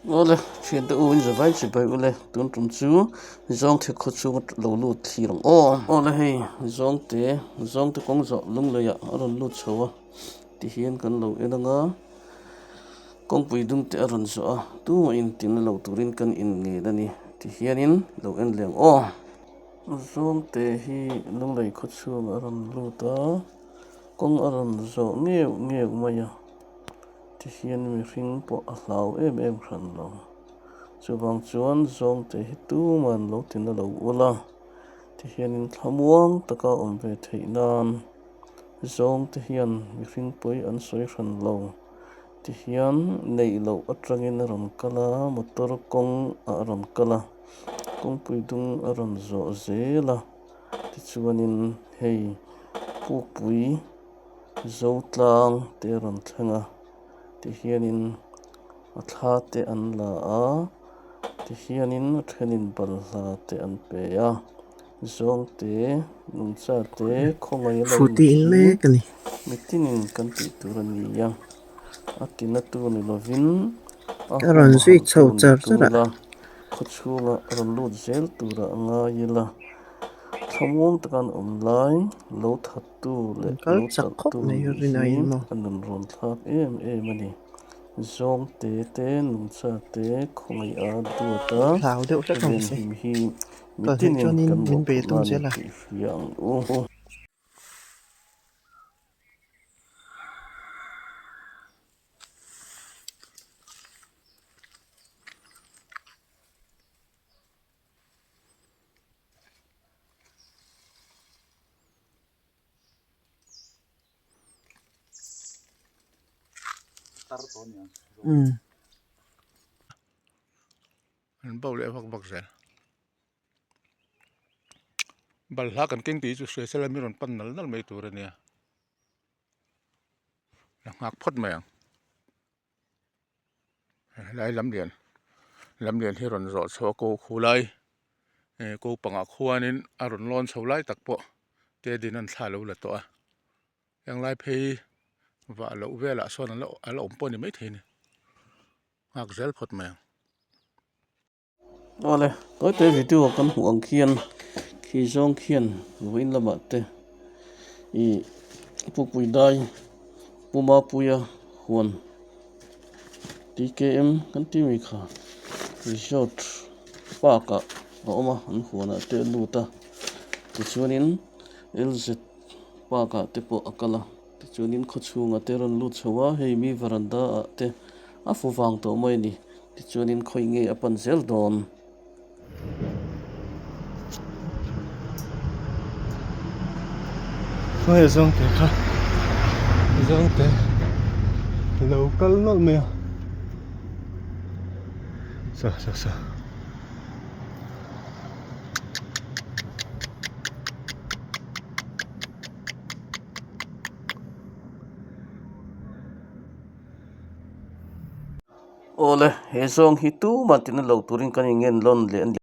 Awle thiante u in zavai chibai ule tun tum chu zawngte khaw chhung lo lut thlir ang aw. Awle hei zawngte zawngte kawng zawh lung lei ah a rawn lut chho a tihian kan lo en anga kawngpui dum te a rawn zawh a tumah in tina lo turin kan in ngen a ni tihianin lo en leh ang aw. Zawngte hi lunglei khaw chhungah a rawn lut a kawng a rawn zawh ngeuh ngeuh mai a. Tihian mihring pawh a hlau em em hran lo. Chuvang chuan zawngte hi tuman lo tina lo ul a, tihianin thlamuang taka awm ve theih nan zawngte hian mihring pawi an sawi hran lo. Tihian neih loh atangin a rawn kal a, motor kawng ah a rawn kal a, kawngpui dung a rawn zawh zel a, tichuanin hei pukpui. Zotlang te a rawn thleng a tihianin a thla te an la a tihianin a thenin balhla te an pe a zawngte nungcha te khawngaih a lo in hi mitinin kan tih tur a ni a a tina tu ni lovin a humhalh tu ni tura khawchhunga rawn lut zel tura a ngai ila thlamuang taka an awm lai lo that Tu leh Kal lo chak talh khawp tu mai nih rin hi aiin maw. a nun rawn thlak em em a ni. Zawngte te, nungcha te, khawngaih a duat a, Hlau deuh hlek ang che. venhim hi Kal theih mitinin chuanin kan min bei mawhphurhna tum a ni zel a. tih hria ang u. An bo leh vak vak zel balhla kan keng tih hi chu hria sela mi rawn pan nal nal mai tur a nia la nghak phawt mai ang helai lam lian lam lian hi rawn zawh chhuah a ko khu lai eh ko pangah khuanin a rawn lawn chho lai tak pawh te din an thla lo la tawh a henglai phei vah loh velah sawn an la a la awm pawh a ni maithei a ni nghak zel phawt mai ang. Awle tawi tawi video kan hmuh ang khian khi zawng khian vawiin lamah te ih pupui dai puma puia huan T K M kan tih mai kha resort park ah a awm a an huan ah te a lut a tichuanin L Z park ah te pawh a kal a tichuanin khawchhungah te a rawn lut chho a hei mi varanda ah te a fu vang tawh mai a ni. Tichuanin khawi nge a pan zel dawn? Khawi zawngte kha zawngte lo kal nawlh mai a sa sa sa. Awle, he zawng hi tumah tina lo turin kan ingen lawn leh a ni.